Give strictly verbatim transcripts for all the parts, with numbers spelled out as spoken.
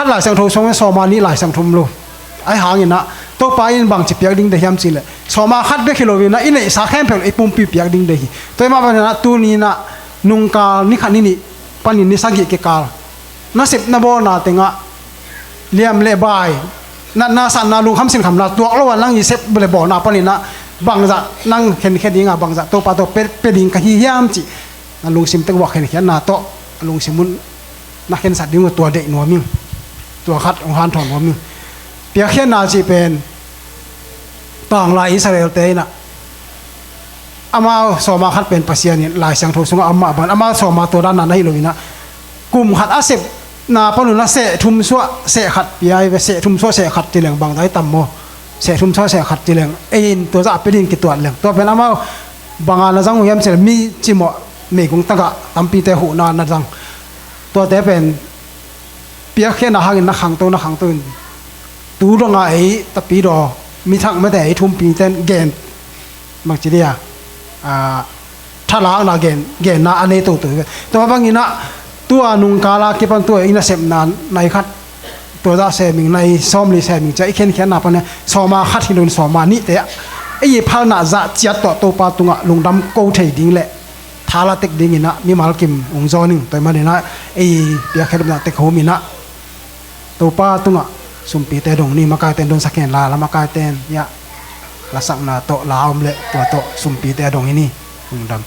Laisiangtho sungah sawma nih Laisiangtho om lo. Ahi hangin ah Topa in bangci piak ding deih hiam cih leh, sawma khat bek hi loin ah i neihsa khempeuh i pumpi piak ding deih hi. Tua ahih manin ah tuni-in ah nungkal ni khat ni nih panin ni sagih kikal nasep na bawlna tengah liam le bai, natna satna, lungkham sinkhamna tuak lo a nang i sep le bawlna panin ah bangzah nang khenkhia ding a, bangzah Topa tawh pia, pia ding ka hi hiam cih na lungsim teng uah khenkhiatna tawh a lungsim un na khensat ding uh tua deih nuam ing. Tua khat hong hanthawn nuam ing. Piakkhiatna cih pen tanglai Israel-te in ah amau sawma khat pen Pasian in Laisiangtho sungah a om mah bangin amau sawma tua dan na hi loin ah kum khat a sepna pan un ah seh thum suah seh khat pia hi ve. Seh thum suah seh khat ci leng bangzah i tam maw? Seh thum suah seh khat ci leng ei in tua zah a pia ding kituat leng, tua pen amau banga na zang uh hiam cih leh mi cimawh meigong tagah tampite huhna na zang. Tuate pen piakkhiatna hangin na khangto, na khangto in tu dong a ei tapidaw, mi thak mete, ei thumpite in gen, bangci dia, a, thalakna gen, genna a nei toto hi ve. Tua bangin ah tua nungkal a kipan tua i nasepna nai khat, tua zah sem ing, nai sawmli sem ing ci a i khenkhiatna pan ah sawma khat hi loin sawma nihte ah ei i phalna zah ciat tawh Topa tungah lungdam ko thei ding le tha la tek dingin ah mimal kim hong zawn ing. Tua ahih manin ah ei piakkhiatna tek hawm in ah Topa tungah sumpite dong ni. Makaite in dongsak hen la, la makaite in, ya, lasakna tawh la om leh tua tawh sumpite a dong hi ni. Lungdam.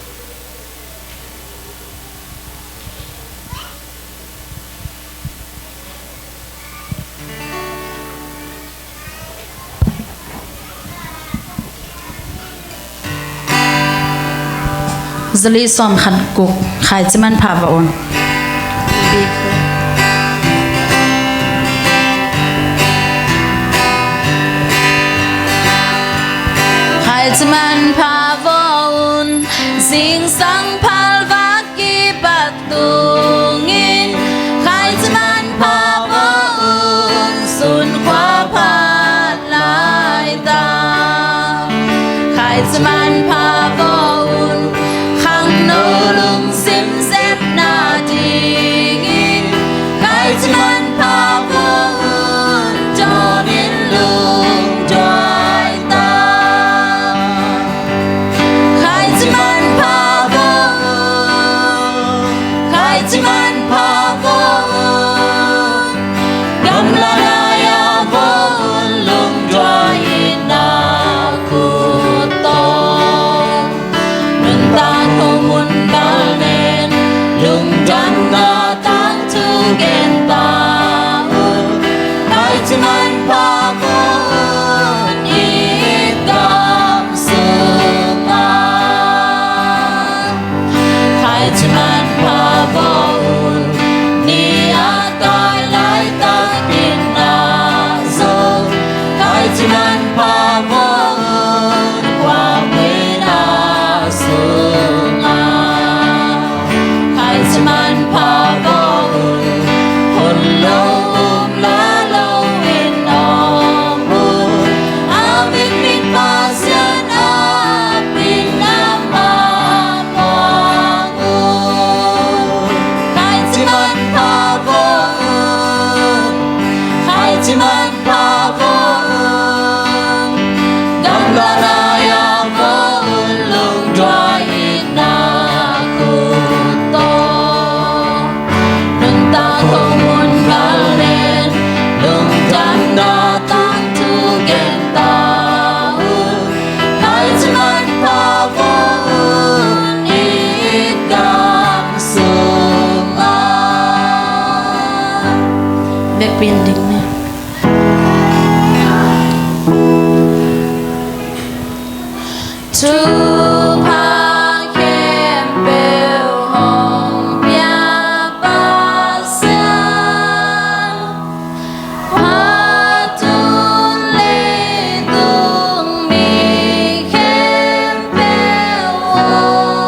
Zali sawm khat guk, Khaici Manpha va un. Khaici Manpha va un, zingsang phalvak kipat tungin, Khaici Manpha va un, sun khua phat lai ta. Khaici Manpha va un, khangno lungsim sepna dingin, Khaici Manpha va un, dawnin lungduai ta. Khaici Manpha va un, Khaici Manpha va un, gamla lai-a va un, lungduai itna khut tawh. Nuntak thong un bal nen, lungdamna tangthu gen ta un. Khaici Manpha va un, i gam sungah. Khaici Manpha va un, ni a tai laitakin na zong. Khaici Manpha va un, khuamuina sungah. Khaici Manpha va un, hun lo um la lo in om un. A mit mit Pasian a pin a ma muang un. Khaici Manpha va un, Khaici Manpha va un, gamla lai-a va un, lungduai itna khut tawh. Nuntak thong un bal nen, lungdamna tangthu gen ta un. Khaici Manpha va un, i gam sungah. Vekpi in ding ni. Thupha khempeuh hong pia Pasian, phatun leitung mi khempeuh aw,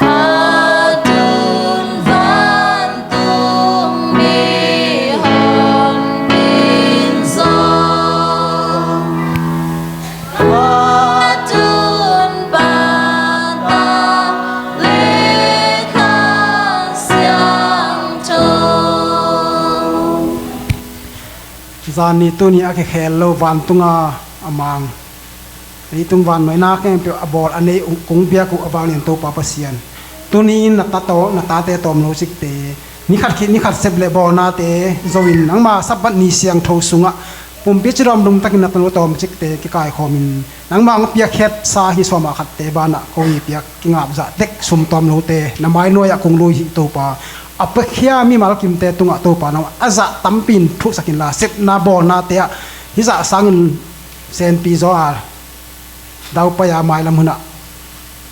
phatun vantung mi hong ding zong. Zan ni tuni a kikhel lo vantunga a mang, leitung vannuaina khempeuh a bawl a nei uh, kong biak uh a vang lian Topa Pasian, tuni in na ta tawh, na tate tawm lo cikte, ni khat khit ni khat sep le bawlnate zo in, nangma Sabbath ni siangtho sungah pumpi cidawm lum takin na tanu tawm cikte kikaikhawm in, nangma hong piakkhiatsa hi sawma khatte banah ko i piak kingapzah tek sum tawm lote na mai nuai-ah kong lui hi Topa. A piakhia mimal kimte tungah Topa nang a zah tampi in thuhsak inla, sepna bawlnate ah hih zah sangin senpi zaw a daupai a mailam hunah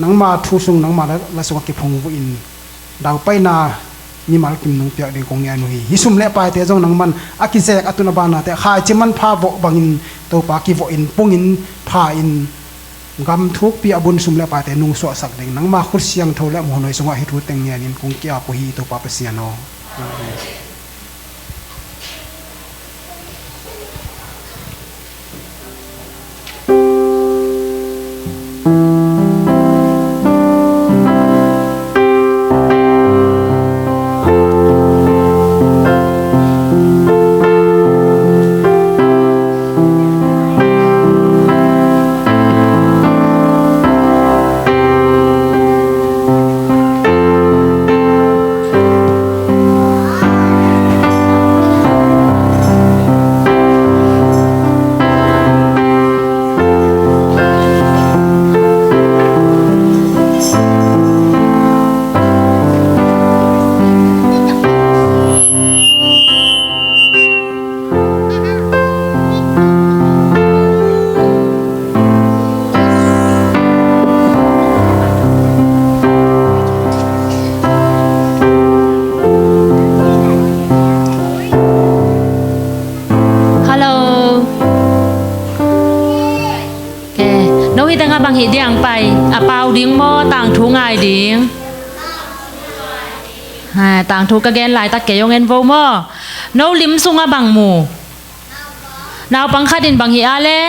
nangma thu sung, nangma la, la sungah kiphungvuh in daupaina mimal kim nong piak ding kong ngen uh hi. Hih sum le paite zong nangman a kizek a tun a banate khaici manpha vawh bangin Topa kivawh in, pung in, pha in, gam thukpi a bun sum le paite nung suahsak ding nangma khut siangtho le muhnawi sungah hih thu teng ngenin kong ki-ap uh hi Topa Pasian aw. Amen. Hello. Ke, no hi tengah bang hi diang pai, a pau ding maw, tangthu ngai ding? Ha, tangthu ka gen laitak kei hong en vo maw. No lim sungah bang mu? Naupang khat in bang hi a le?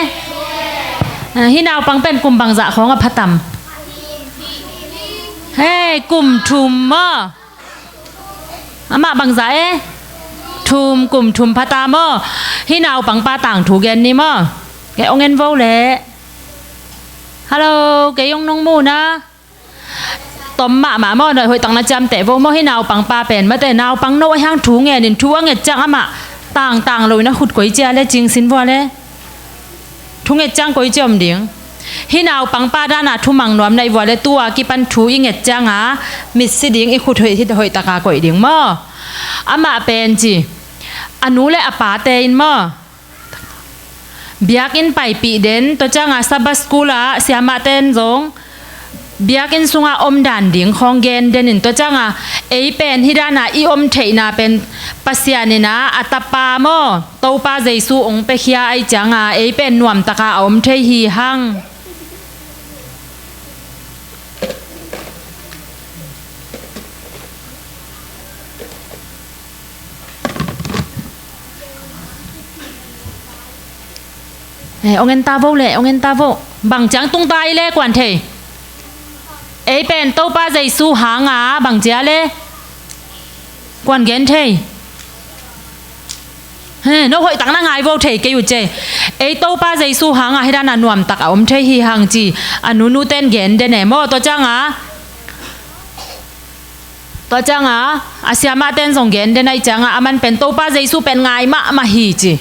Ha, hih naupang pen kum bangzah khawng a phatam? Hei, kum thum maw. Amah bangzah e? Thum, kum thum phata maw. Hih naupangpa tangthu gen ni maw. Kei hong en vo le. Hello, kei hong nong mu na. Tom mahmah maw, na hoih tak na ciamteh vo maw. Hih naupangpa pen mate, naupang no a hiang thu ngenin thu a nget ciang amah tangtang lo in a khut koi cia le, cingsin vua le. Thu nget ciang koi cia om ding? Hih naupangpa dana thumang nuam naih vua le, tua kipan thu i nget cianga mitsi ding, i khut hoih, hoih taka koih ding maw. Amah pen ci, a nu le a pate in maw, biakinn paipih den, tua cianga Sabbath school ah siamahte in zong biakinn sungah omdan ding khawng gen den in, tua cianga ei pen hih dana i om theihna pen Pasian ina a tapa maw, Topa Jesu hong piakhia ahi cianga ei pen nuamtaka a om thei hi hang. Eh, hong en ta vo le, hong en ta vo. Bang ciang tung ta i le kuan thei? Ei pen Topa Jesu hanga bang cia le kuan gen thei? He, no hoih tak na ngai vo thei kei uh ce. Ei Topa Jesu hanga hih dana nuamtak a om thei hi hang ci. A nunu ten gen den e maw, tua cianga Tua cianga a siamahte in zong gen den ahi cianga, aman pen Topa Jesu pen ngai mahmah hi ci.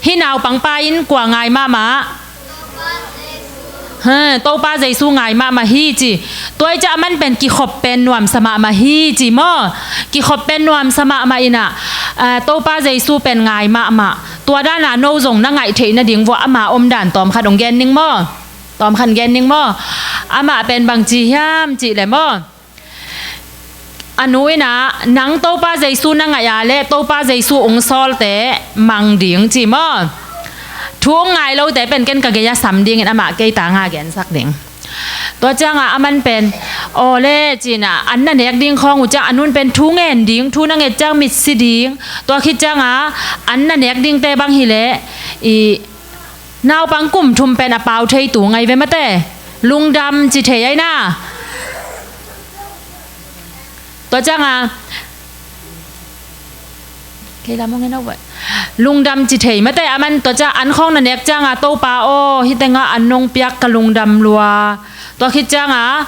Hih naupangpa in kua ngai mahmah? He, Topa Jesu ngai mahmah hi ci. Tua hi ciah aman pen kikhop pen nuamsa mahmah hi ci maw. Kikhop pen nuamsa mahmah inah, eh, Topa Jesu pen ngai mahmah. Tua dana no zong na ngaih theih nading vua ama omdan tawmkhat hong gen ning maw. Tawmkhat gen ning maw. Amah pen bang ci hiam cih le maw, a nu inah nang Topa Jesu na ngaih a le Topa Jesu hong sawlte mang ding ci maw. Thu hong ngai lote pen ken ka gei a sam dingin amah kei tanga gensak ding. Tua cianga aman pen aw le cinah an na nek ding khawng uh ciang a nun pen thu ngen ding, thu na nget ciang mitsi ding. Tua khit cianga an na nek dingte bang hileh i naupang kum thum pen a pau thei tu ngai ve mate. Lungdam ci thei aina. Tua cianga Kei lam hong en aw vai. Lungdam ci thei mate, aman tua ciang an khawng na nek cianga, Topa aw, hih tengah an nong piak ka lungdam lua. Tua khit cianga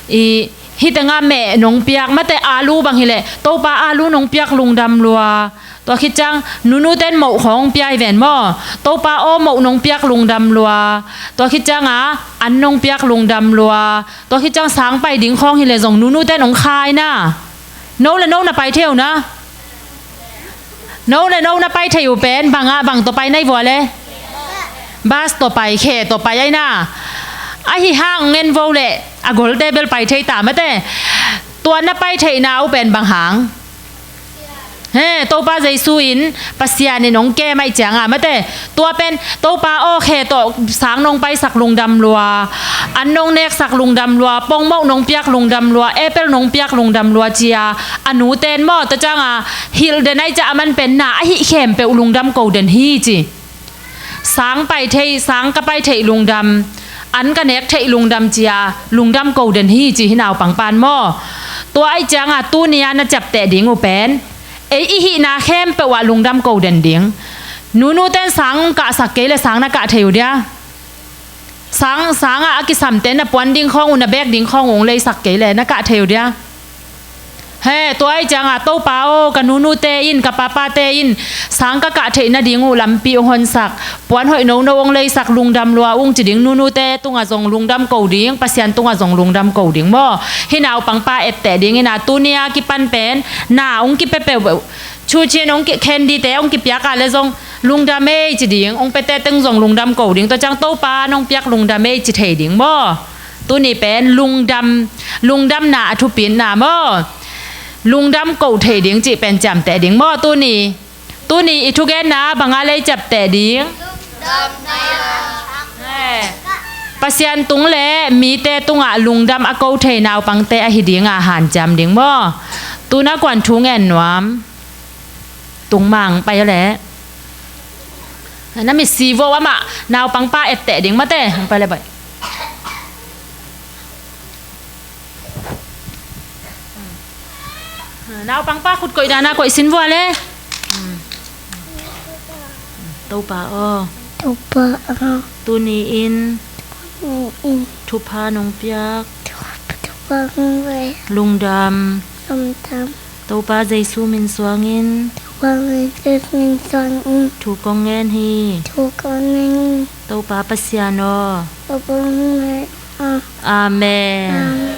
i hih tengah meh nong piak mate, alu bang hileh, Topa alu nong piak lungdam lua. Tua khit ciang nunuten moh khawng pia hi ven maw. Topa aw, moh nong piak lungdam lua. Tua khit cianga an nong piak lungdam lua. Tua khit ciang sang pai ding khawng hileh zong nunuten hong khai na. No le no na pai thei uh na. No le no na pai thei uh pen bangah, bang tawh pai na hi vua le? Bus tawh pai, khe tawh pai ai na. Ahi hang ngen vo leh a golte bel pai thei ta mate. Tua na pai theihna uh pen bang hang? He, Topa Jesu in, Pasian in hong kem aih cianga mate. Tua pen Topa aw, khe tawh sang nong paisak lungdam lua, an nong neksak lungdam lua, pongmoh nong piak lungdam lua, apple nong piak lungdam lua cia a nuten maw, tua cianga hilh den aih ciah aman pen na ahi khempeuh lungdam ko den hi ci. Sang pai theih, sang ka pai theih lungdam, an ka nek theih lungdam cia lungdam ko den hi ci hi naupang pan maw. Tua aih cianga tuni-a na ciapteh ding uh pen ei i hihna khempeuh ah lungdam ko den ding. Nunuten sang kahsak kei le sang na kah thei uh dia? Sang, sangah a kisamte na puan ding khawng uh, na bek ding khawng uh hong leisak kei le na kah thei uh dia? He, tua aih cianga Topa aw, ka nunute in, ka papate in sang ka kah theih nading uh lampi hong honsak, puan hoih nono hong leisak, lungdam lua ung ci ding. Nunute tungah zong lungdam ko ding, Pasian tungah zong lungdam ko ding maw. Hih naupangpa etteh ding ina, tuni-a kipan pen na hong kipia peuhpeuh, chuchin hong ki, khendite hong kipiak a le zong lungdam ei ci ding, hong piate teng zong lungdam ko ding. Tua ciang Topa nong piak lungdam ei ci thei ding maw. Tuni pen lungdam, lungdamna a thupitna maw. Lungdam ko thei ding cih pen ciamteh ding maw tuni. Tuni i thugenna banga lei ciapteh ding? Pasian tung le mite tungah lungdam a ko thei naupangte ahi dinga hanciam ding maw. Tuna kuan thu ngen nuam? Tungmang pai a leh. Na mitsi vo amah naupangpa etteh ding mate. Pai le bai. Naupangpa khut koih dana koih sin vua le. Topa aw. Topa aw. Tuni in. Tuni in. Thupha nong piak. Thupha nong piak. Lungdam. Lungdam. Topa Jesu min suangin. Topa Jesu min suangin. Thu kong ngen hi. Thu kong ngen hi. Topa Pasian aw. Topa Pasian aw. Amen. Amen.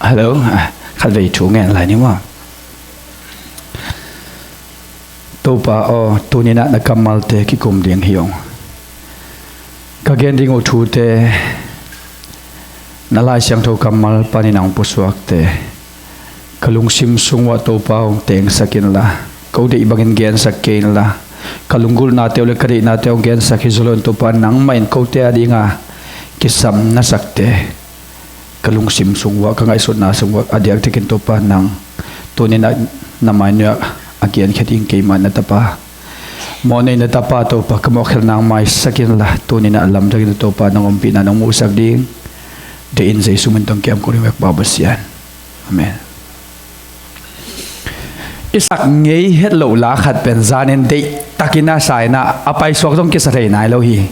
Hello. Ah, khatvei thu ngen lai ni maw? Topa aw, tuninah na kammalte kikum ding hi ung. Ka gen ding uh thute na Lai Siangtho kammal panin a hong pusuakte ka lungsim sung uah Topa hong tengsak inla, ko deih bangin gensak kei inla, ka lunggulhnate uh le ka deihnate hong gensak hi zaw loin Topa nangmah in kote a dinga kisam na sakte ka lungsim sung uah, ka ngaihsutna sung uah a diakdiakin Topa nang tuninah na mainuiah a genkhia ding keimah na tapa, mawhnei na tapa Topa, ka mawhkhelh nang maisak inla, tuninah lamdangin Topa nang ompihna nong muhsak ding deihin Jesu min tawh kiam kong ding vek Pa Pasian. Amen. I sak ngei het loh la khat pen zanin deihtakin a sa inah a paisuak zong kisa thei nai lo hi.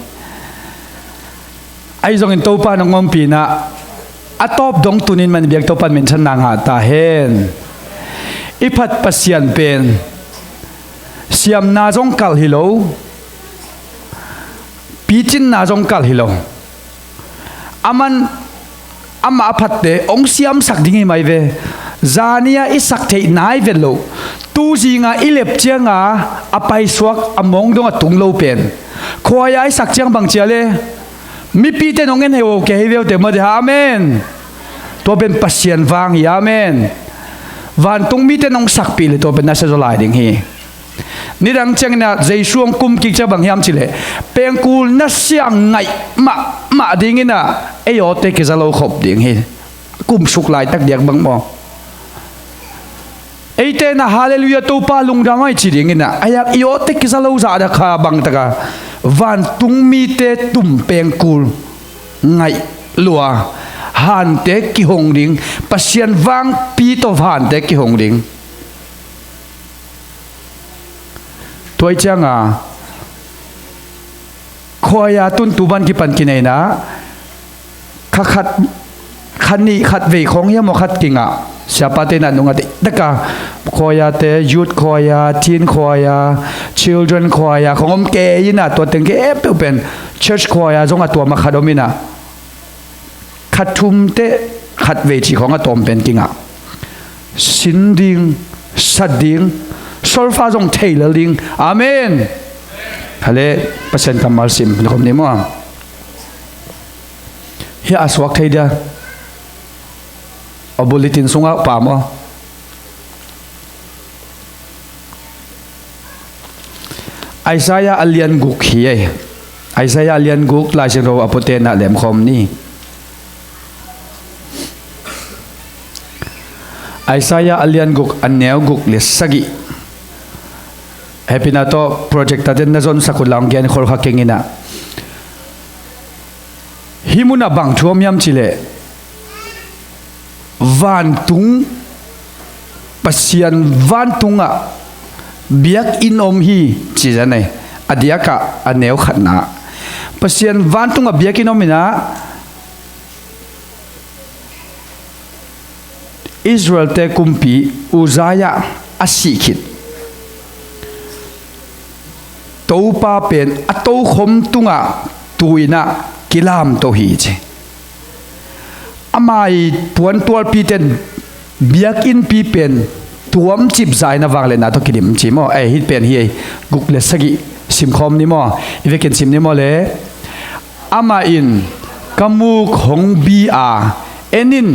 Ahi zongin Topa nong ompihna a tawp dong tunin man biak Topan minthanna ngah ta hen. I phat Pasian pen siamna zong kalh hi lo, picinna zong kalh hi lo. Aman amah a phatte hong siamsak ding hi mai ve. Zani-a i sak theih nai vet loh, tuzinga i lep cianga a paisuak a mawng dong a tung lo pen khuaia i sak ciang bang cia le mipite nong en heuheu kei hi veu te mawte ha. Amen. Tua pen Pasian vang hi. Amen. Vantung mite nong sakpih le tua pen na sia zaw lai ding hi. Nidang cianginah Jesu hong kum kik ciang bang hiam cileh pengkul nasia ngaih mahmah dinginah ei awte kiza lo khop ding hi. Kumsuk laitak diak bang maw? Eite na Halleluiah Topa lungdam ai ci dinginah a yak i awte kiza lo zahda kha bangtaka vantung mite tum pengkul ngaih lua hante kihong ding, Pasian vangpi tawh hante kihong ding. Tua ih cianga khuaia tuntu ban kipan kineina kha khat, kha nih khat vei khawng hiam aw khat kingah siapate na nunga deitaka khuaiate, youth khuaia, teen khuaia, children khuaia khawng om kei inah tua teng kei peuh pen church khuaia zong a tuam a khat om inah kha thumte khat vei cih khawng a tawm pen kingah sin ding, sat ding, solfa zong thei lel ding. Amen. Hale, Pasian kammal sim ni khawm ni maw? Hia a suak thei dia. A bulletin sungah pam aw. Isaiah a lian guk hi ei. Isaiah a lian guk Lai Siangtho a puaten ah lemkhawm ni. Isaiah a lian guk a neu guk le sagih. Hehpihna tawh projector ten na zonsak uh la hong gen khol kha keng inah. Hih munah bang thu om hiam cileh vantung, Pasian vantungah biakinn om hi ci zan ei. A diakah a neu khatna ah Pasian vantungah biakinn om inah Israel-te kumpi Uzziah a sih khit Topa pen a tokhom tungah tu inah kilamto hi ci. Ama ii puantualpiten biakinnpi pen tuamcip za in a vangliatna tawh kidim ci maw? Eh, hih pen hi ei, guk le sagih simkhawm ni maw? I vekin sim ni maw le? Amah in ka muk hong bi a, en in,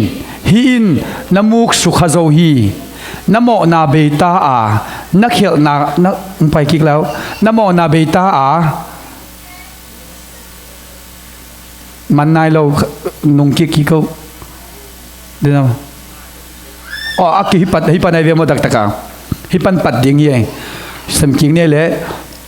hih in na muk sukha zo hi. Na mawhna bei ta a, na khialhna, na, hong pai kik lau. Na mawhna bei ta a, man nai lo, nung kik kik ko. Dena. Aw, a ki hih pan, hih pan ai ve maw taktak a. Hih pan pat ding hi ei. Sem kik ni ei leh.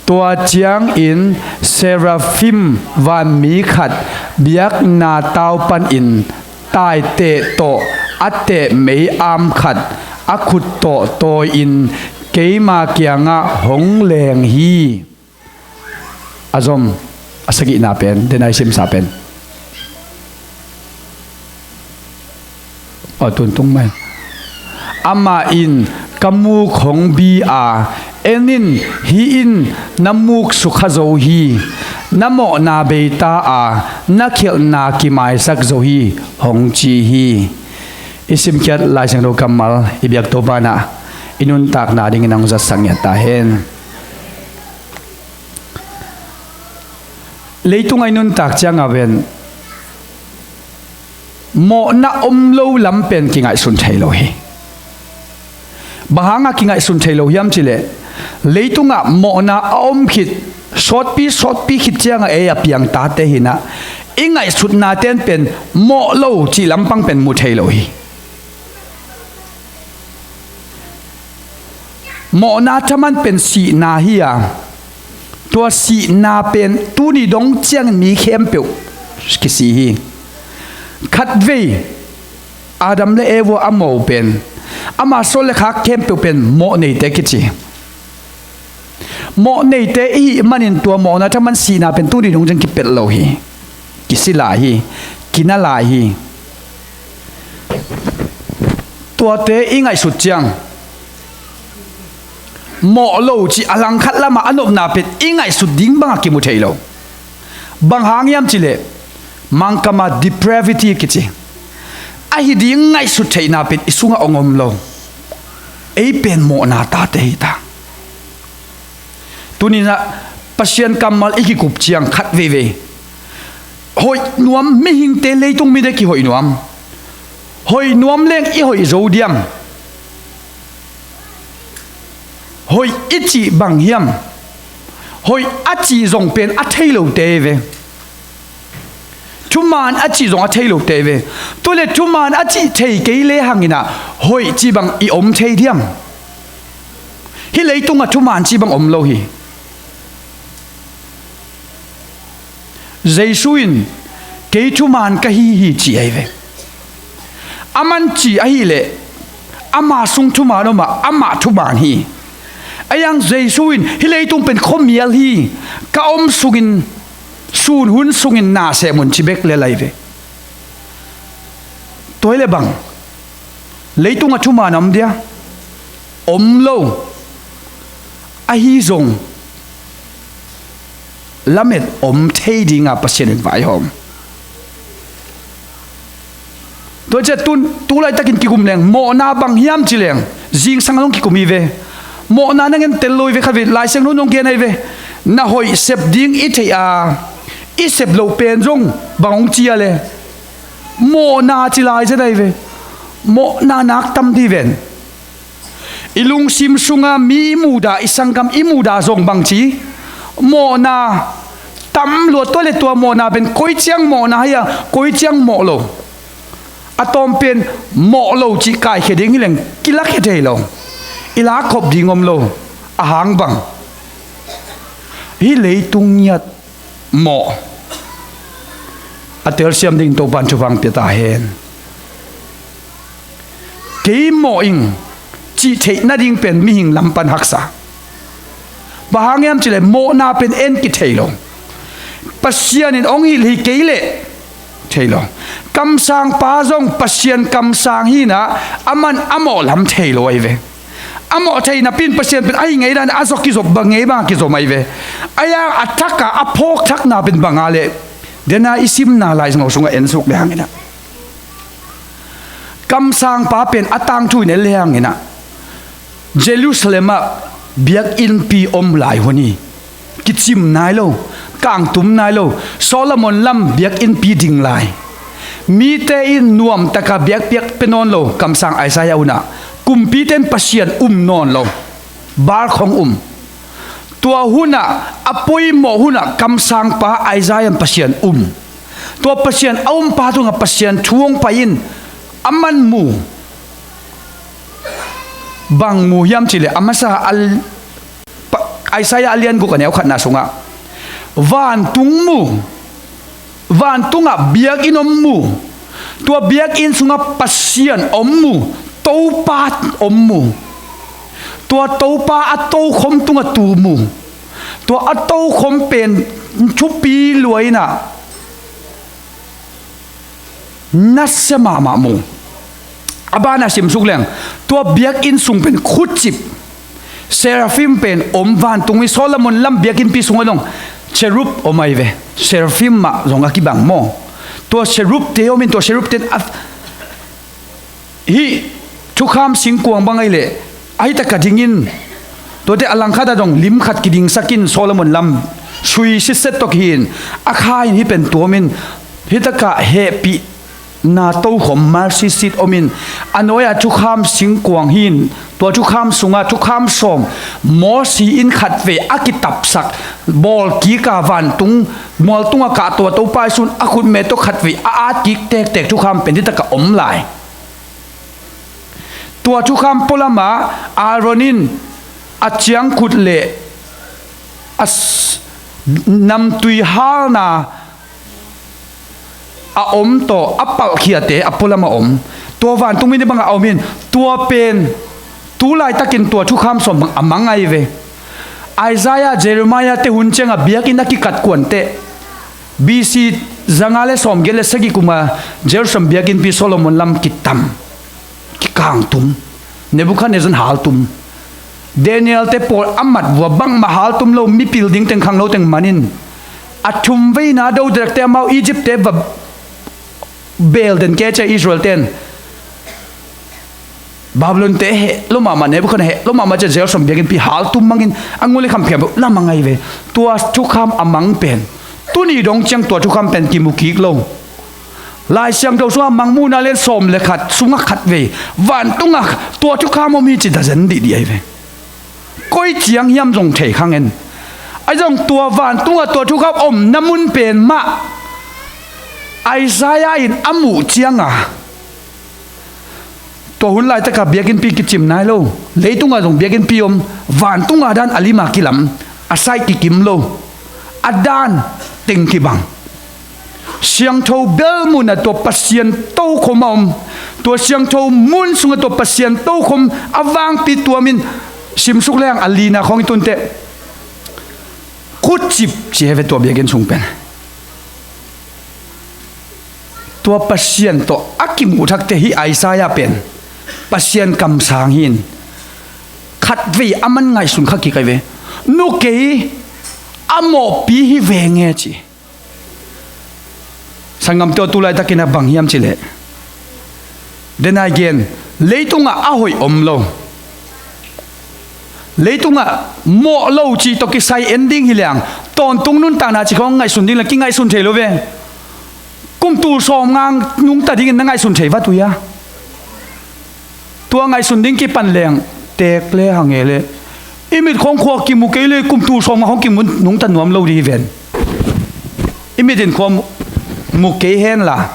Tua ciangin seraphim vanmi khat biakna tau panin taiteh tawh a teh mei-am khat a khut tawh tawi-in keima kiangah hong leng hi. A zom, a sagihna pen, dena i simsa pen. Aw, tuntung mai. Amah in ka muk hong bi a, en in, hih in na muk sukha zo hi. Na mawhna bei ta a, na khialhna kimaisak zo hi, hong ci hi. I simkhiat Lai Siangtho kammal i biak Topa in ah i nuntakna dingin hong zatsak ngiat ta hen. Leitungah i nuntak ciangah pen mawhna om lo lam pen kingaihsun thei lo hi. Bang hangah kingaihsun thei lo hiam cihleh, leitungah mawhna a om khit, sawtpi sawtpi khit ciangah ei a piang tate hi in ah, i ngaihsutnate'n pen mawh lo cih lampang pen mu thei lo hi. Mawhna thaman pen sihna hi a, tua sihna pen tuni dong ciangin mi khempeuh kisih hi. Khatvei Adam le Eva a mawh uh pen, ama sawt le khak khempeuh pen mawh neite kici. Mawh neite i hih manin tua mawhna thaman sihna pen tuni dong ciang kipelh lo hi. Kisi lai hi. Kina lai hi. Tuate i ngaihsut ciang mawh lo cih a langkhat lamah a nopna pen i ngaihsut ding bangah kimu thei lo. Bang hang hiam cihleh, Mangkam ah depravity kici, ahi ding ngaihsut theihna pen i sungah hong om lo. Ei pen mawhna tate hi ta. Tuni in ah Pasian kammal i kikup ciang khat veivei, hoih nuam, mihingte, leitung mite kihoih nuam. Hoih nuam leng i hoih zo diam? Hoih i cih bang hiam? Hoih a cih zong pen a thei lote hi ve. Thuman a cih zong a thei lote hi ve. Tua leh thuman a cih thei kei lehang in ah hoih cih bang i om thei diam? Hih leitungah thuman cih bang om lo hi. Jesu in, "Kei thuman ka hi hi," ci ahi ve. Aman ci ahih leh ama sung thuman om a, amah thuman hi. Ahi hang Jesu in, "Hih leitung pen khuamial hi, ka om sungin, sun hun sungin na sem un," ci bek lel ahi ve. Tua hi leh bang, leitungah thuman om dia? Om lo. Ahi zong lamet om thei dinga Pasian in vaihawm. Tua ciah tun, tu laitakin kikum leng, mawhna bang hiam ci leng, zingsang zong kikum hi ve. Mawhna na ngen tel lo hi ve, khat vei Lai Siangtho in hong gen ahi ve. Na hoih sep ding i theih a, i sep loh pen zong bang hong ci a leh, mawhna ci lai zet ahi ve. Mawhna nak tam dih ven. I lungsim sunga mi i muhdah, i sanggam i muhdah zong bangci, mawhna tam lua. Tua leh tua mawhna pen koi ciang mawhna hi a, koi ciang mawh lo. A tawm pen mawh lo cih kaikhia ding hi leng kilakhia thei lo. I lakkhop ding om lo. A hang bang, hih leitung ngiat mawh a telsiam dingin Topa'n thupha pia ta hen. Kei mawh ing cih theih nading pen mihing lam pan haksa. Bang hang hiam cih leh mawhna pen en kithei lo. Pasian in hong hilh hi kei leh thei lo. Kamsangpa zong Pasian kamsang hi in ah, aman a mawh lam thei lo ahi ve. A mawh thei napi in Pasian pen ahi ngei dan a zong kizom bang ngei bang a kizom ahi ve. Ahi hang a thak a, a phawk thakna pen bang a leh, dena i simna Lai Siangtho sungah en suk lehang in ah, kamsangpa pen a tangthu in en lehang in ah, Jerusalem ah biakinnpi om lai hun hi. Kicim nai lo, kangtum nai lo, Solomon lam biakinnpi ding lai. Mite in nuamtaka biakpiak pia nawn lo, kamsang Isaiah hun ah. Kumpite in Pasian um nawn lo, Baal khong um. Tua hun ah, a poimawh hun ah kamsangpa Isaiah in Pasian um. Tua Pasian a umpa tungah Pasian thu hong pai in, aman mu. Bang mu hiam cih leh, a masa a, pa-, Isaiah a lian guk a neu khatna sungah vantung mu. Vantungah biakinn om mu. Tua biakinn sungah Pasian om mu. Topa om mu. Tua Topa a tokhom tungah tu mu. Tua a tokhom pen thupi lua in ah, nasia mahmah mu. A banah simsuk leng, tua biakinn sung pen khutcip, seraphim pen om. Vantung i Solomon lam biakinnpi sungah dong cherub om ahi ve. Seraphim mah zong a kibang maw. Tua cherub te om in, tua cherub ten a, Hih thukham singkuang bang ahi leh, ahi taka dingin, tuate a langkhat ah dong lim khat kidingsak in, Solomon lam sui sitset tawh hi in, a kha in hih pen tuam in, hih takah hehpihna tokhom, mercy seat om in, a nuai-ah thukham singkuang hi in, tua thukham sungah thukham sawm, Mosi in khatvei a kitapsak, bawlkik a vantung mualtung a kahto a Topa Jesu in a khutme tawh khatvei a atkik tektek thukham pen hih takah om lai. Tua thukham pualamah Aaron in a ciangkhut le a s-, namtui halna a om tawh a palhkhiate a pualamah om. Tua vantung mi ni bangah a om in, tua pen tu laitakin tua thukham sawm bang a mang ahi ve. Isaiah, Jeremiah te hun ciangah biakinn a kikatkuanteh, B C zanga le sawmgiat le sagih kuma Jerusalem biakinnpi Solomon lam kitam, kikangtum, Nebuchadnezzar haltum. Daniel te pawl a mat vua bangmah haltum lo, mipil ding teng khanglo teng manin, a thumveina do direkte amau Egypt te va beel den kei cia Israel ten. Babylon te heh lo mahmah, Nebuchadnezzar heh lo mahmah cia Jerusalem biakinnpi haltum mangin a ngun le kham phiam la mang ahi ve. Tua thukham a mang pen tuni dong ciang tua thukham pen kimu kik lo. Lai Siangtho sungah Mangmuhna lian sawm le khat sungah khatvei vantungah tua thukham om hi ci dazen dihdih ahi ve. Koi ciang hiam zong thei khang en. Ahi zong tua vantungah tua thukham omna mun pen mah Isaiah in a muh cianga, tua hun laitakah biakinnpi kicim nai lo. Leitungah zong biakinnpi om, vantungah dan a lima kilam, a saih kikim lo, a dan teng kibang. Siangtho bel munah tua Pasian tokhom a om. Tua siangtho mun sungah tua Pasian tokhom a vangpi tuamin simsuk leng a lina khawng i tunteh, khucip ci hi ve tua biakinn sung pen. Tua Pasian tawh a kimuh thakte hi Isaiah pen Pasian kamsang hi in, khatvei a man ngaihsun kha kik ahi ve. Nu kei a mawhpi hi veng e ci. Sanggamte aw, tu laitakin a bang hiam cileh, denai gen, leitungah a hoih om lo. Leitungah mawh lo cih tawh kisai en ding hi leng, tawntung nuntakna cih khawng ngaihsun ding le kingaihsun thei lo ve. Kum tul sawm ngang nungta dingin na ngaihsun thei vat uh hia? Tua ngaihsun ding kipan leng teek le hang e le. I mit khawng khua kimu kei le kum tul sawm ngang khawng kimu nungta nuam lo ding hi ven. I mit in khua mu, mu kei hen la,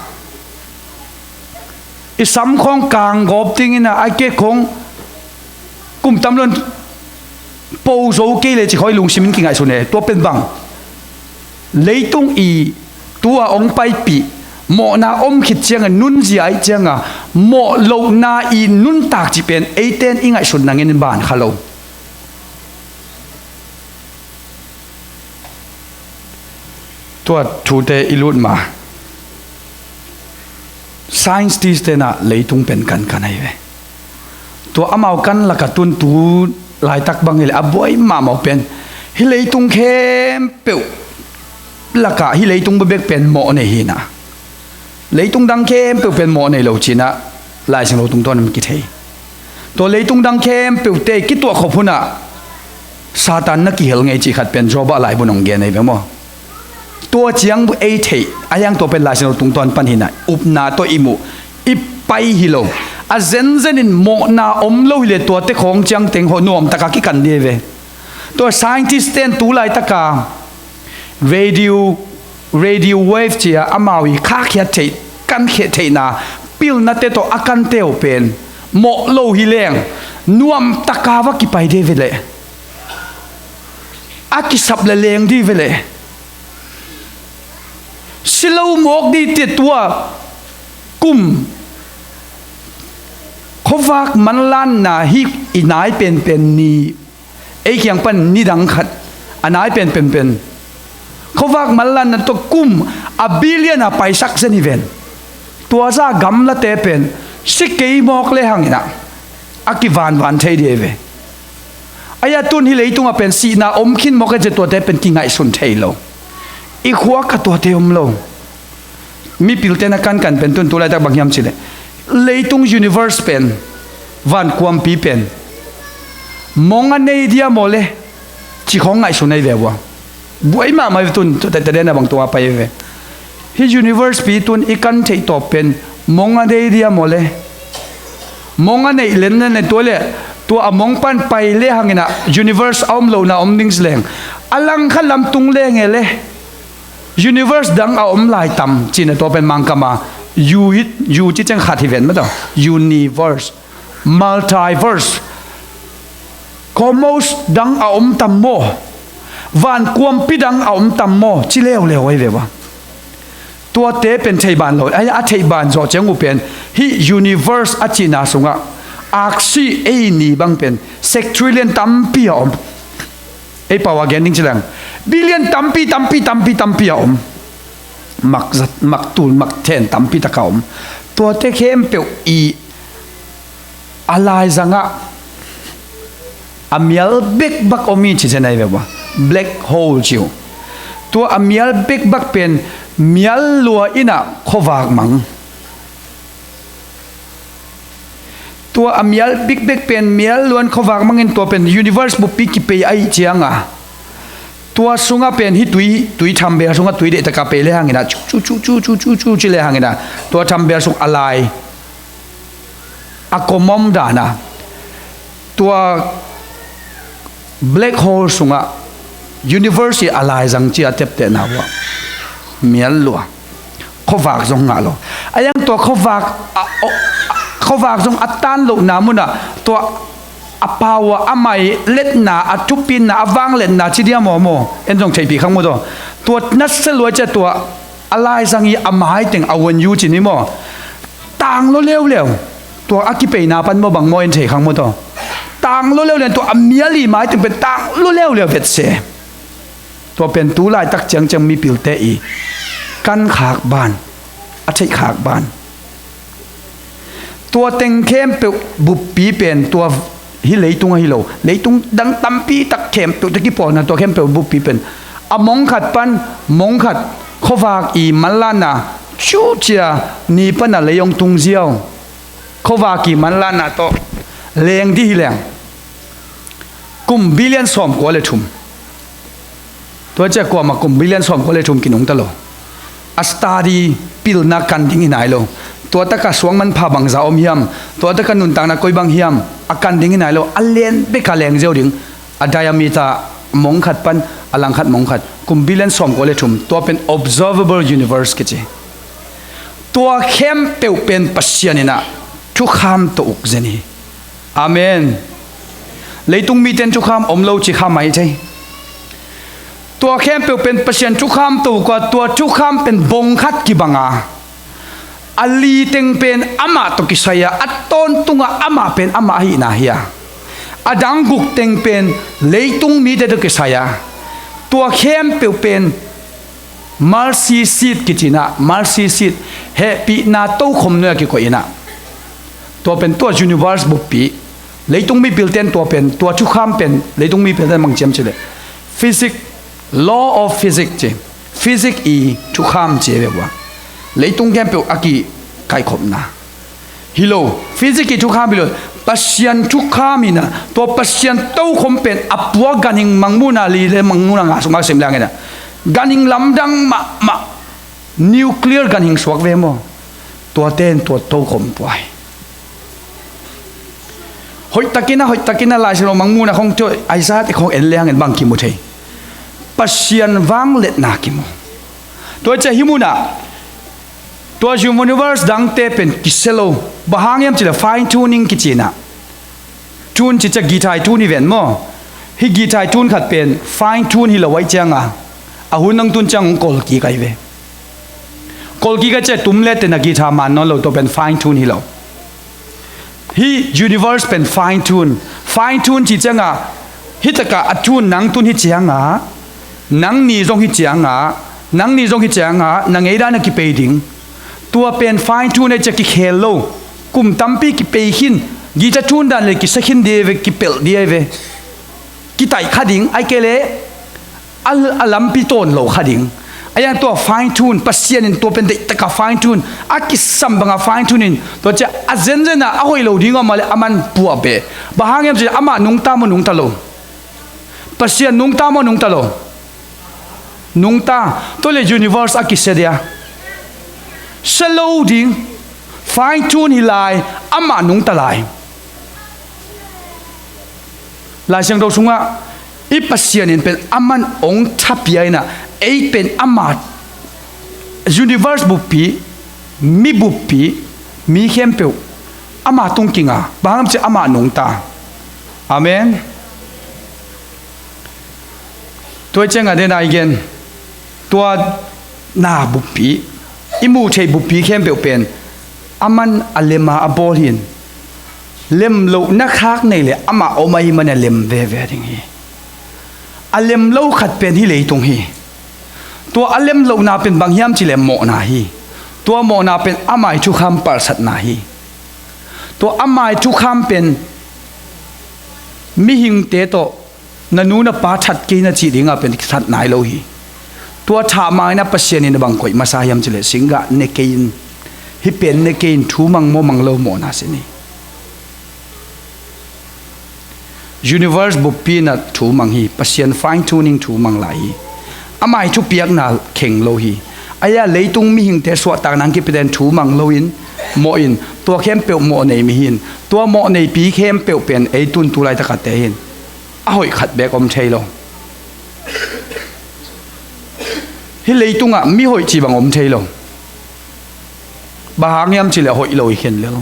i sam khawng kang gawp dingin a, a kek khawng kum tam lon po zo kei le cih khawng i lungsim in kingaihsun e. Tua pen bang, leitung i tu-a hong paipih mawhna om khit cianga nunzia aih cianga mawh lohna i nuntak cih pen eite in i ngaihsutna ngen in ban kha lo. Tua thute i lut ma, scientist tenah leitung pen kankan ahi ve. Tua amau kan laka tun tu laitak bang hileh a buai mahmah uh pen, hih leitung khempeuh lakah hih leitung bekbek pen mawh nei hinah, leitung dang khempeuh pen mawh nei lo cinah Lai Siangtho tungtawn in kithei. Tua leitung dang khempeuhte kituah khop hunah Satan na kihel ngei cih khat pen Job ah laibu nong gen ei ve maw? Tua ciang ei theih a hiang tua pen Lai Siangtho tungtawn pan hinah upna tawh i muh i pai hi lo. A zenzen in mawhna om lo hileh tuate khawng ciangteng hawh nuamtaka kikan dih ei ve. Tua scientist ten tu laitaka radio, radio wave cia amau i khakhiat theih, kankhiat theihna pilnate tawh a kante uh pen mawh lo hi leng nuamtaka va kipai dih ei ve leh, a kisap le leng dih ve leh, si lo mawk dih tia tua kum khuavak manlanna hi i nai penpen ni, ei kiang pan nidang khat a nai penpenpen khuavak manlanna tawh kum a billion a paisak zen hi ven. Tua za gamlate pen si kei mawk le hanginah a kivanvan thei dih ei ve. Ahi a tun hih leitungah pen sihna om khin mawk e cia tuate pen kingaihsun thei lo. I khua ka tuate om lo. Mipilte na kankan pen tun tu laitak bang hiam cileh, Leitung universe pen, vankuampi pen mong a nei dia maw le, ci khawng ngaihsun ahi ve ua. Buai mahmah ve tun, tadena bang tua pai ve. Hih universe pi tun i kan theih tawp pen mong a nei dia maw le, mong a neih len na ne tua le, tua a mong pan pai le hangin ah universe a om lohna om ding si leng, a langkhat lam tung leng e le, universe dang a om lai tam cihna tua pen Mangkam a, u hi, u ci ciang khat hi ven mataw. Universe, multiverse, cosmos dang a om tam maw, vankuampi dang a om tam maw, ci leuleu ahi ve ua. Tuate pen theiban lo, a, a theiban zawh ciang uh pen, hih universe a cihna sungah aksi ei ni bang pen sextillion tampi a om. Ei pau a gen ding ci leng, billion tampi, tampi, tampi, tampi a om. Mak zat, mak tul, mak then tampi tak a om. Tuate khempeuh i a laizangah a mial bekbak om i ci zen ahi ve ua. Black hole ci uh. Tua a mial bekbak pen mial lua in ah khuavak mang. Tua a mial bekbek pen mial lua in khuavak mangin tua pen universe buppi kipei ahih cianga, tua sungah pen hih tui, tui thambel sungah tui deihtak a pei le hangin ah, cu, cu, cu ci le hangin ah, tua thambel sung a lai a kom om dan a, tua black hole sungah universe i a laizang ci a teptehna uh ah mial lua. Khuavak zong ngah lo. A iang tua khuavak a, o, a, khuavak zong a tan lohna munah tua a pau a, a mai letna, a thupinna, a vangletna ci dia maw maw, en zong theihpih khang maw taw. Tua nasia lua cia tua a laizang i a mai teng a wan yu ci ni maw, tang lua leuleu. Tua a kipeina pan maw bang maw en thei khang maw taw. Tang lua leuleu, tua a mial i mai teng pen tang lua leuleu vet se. Tua pen tu laitak ciangciang mipilte i kan khak ban, a theih khak ban. Tua teng khempeuh buppi pen tua hih leitung ahi lo, leitung dang tampi tak khempeuh te kipawlna tua khempeuh buppi pen a mong khat pan mong khat khuavak i manlanna cu cia ni pana lei hong tung ziau. Khuavak i manlanna tawh leng dih hi leng kum billion sawmkua le thum. Tua cia kuamah kum billion sawmkua le thum kinungta lo. A study pilna kan ding hi nai lo. Tua taka suang manpha bangza om hiam, tua taka nuntakna koi bang hiam, a kan ding hi nai lo. A len beka leng ziau ding. A diameter mong khat pan a langkhat mong khat, kum billion sawmkua le thum. Tua pen observable universe kici. Tua khempeuh pen Pasian in ah thukham tawh uk zen hi. Amen. Leitung miten thukham om lo ci kha mai thei. Tua khempeuh pen Pasian thukham tawh uk a, tua thukham pen bong khat kibang a, a li teng pen amah tawh kisai a, a tawntungah amah pen amah ahihna hi a, a dang guk teng pen leitung mite tawh kisai a, tua khempeuh pen mercy seat kici in ah, mercy seat, hehpihna tokhom nuai a kikoih in ah, tua pen tua universe buppi, leitung mipilten tua pen, tua thukham pen leitung mipilten bang ciam cileh, physics, law of physics ci, physics i thukham ci ve ua. Leitung khempeuh a kikaikhopna hi lo, physics i thukham hi lo. Pasian thukham in ah, tua Pasian tokhom pen a pua ganhing mangmuhna li le mangmuhna nga sungah sim liangin ah, ganhing lamdang mahmah, nuclear ganhing suak ve maw. Tuate in tua tokhom pua hi. Hoihtakin ah, hoihtakin ah Lai Siangtho mangmuhna khong tua Isaiah te khong en liangin bang kimu thei. Pasian vangletna kimu. Tua cia hih munah tua universe dangte pen kisia lo. Bang hang hiam cileh fine tuning kici in ah. Tune ci cia guitar i tune hi ven maw. Hih guitar i tune khat pen fine tune hi lo ahih cianga, a hun nang tun ciang hong kolkik ahi ve. Kolkik a cia tum le tena guitar man nawn lo, tua pen fine tune hi lo. Hih universe pen fine tune. Fine tune ci cianga, hih taka a tune nang tun hi cianga, nang ni zong hi cianga, nang ni zong hi cianga na ngeidan a kipei ding. Tua pen fine tune a cia kikhel lo. Kum tampi kipei khin, guitar tune dan le kisa khin di ve, kipelh di ve. Kitaih kha ding, ai kei le a, a lampi tawn lo kha ding. A yang tua fine tune, Pasian in tua pen deihtak a fine tune, a kisam bang a fine tune in, tua ciang a zenzen a a hoih lo ding a om a leh aman puah beh. Bang hang hiam cih leh amah nungta maw nungta lo? Pasian nungta maw nungta lo? Nungta. Tua leh universe a kisia dia? Sia lo ding. Fine tune hi lai, amah nungta lai. Lai Siangtho sungah i Pasian in pen aman hong thapia in ah, ei pen ama universe buppi, mi buppi, mi khempeuh ama tung kinga, bang hang hiam cih leh amah nungta. Amen. Tua ciang a den a i gen, tua na buppi, i muh theih buppi khempeuh pen aman a lem a a bawl hi in, lem lohna khak nei leh amah om ahih manin a lem veve ding hi. A lem lo khat pen hih leitung hi. Tua a lem lohna pen bang hiam cih leh mawhna hi. Tua mawhna pen ama thukham palsatna hi. Tua ama thukham pen mihingte tawh na nu na pa that kei na cih ding a pen that nai lo hi. Tua thah ma in ah Pasian in a bang koih masa hiam cih leh, singgah ne kei in, hih pen ne kei in, thu mang maw mang lo mawhna sin hi. Universe buppi in ah thu mang hi, Pasian fine tuning thu mang lai hi. Ama thupiakna kheng lo hi. Ahi a leitung mihingte suahtakna hong kipiate in thu mang lo in, mawh in, tua khempeuh mawh nei mi hi in, tua mawh neipi khempeuh pen ei tun tu laitak a te hi in, a hoih khat beek om thei lo. Hih leitungah mi hoih cih bang om thei lo. Bang hang hiam cih leh hoih lo i khen lel.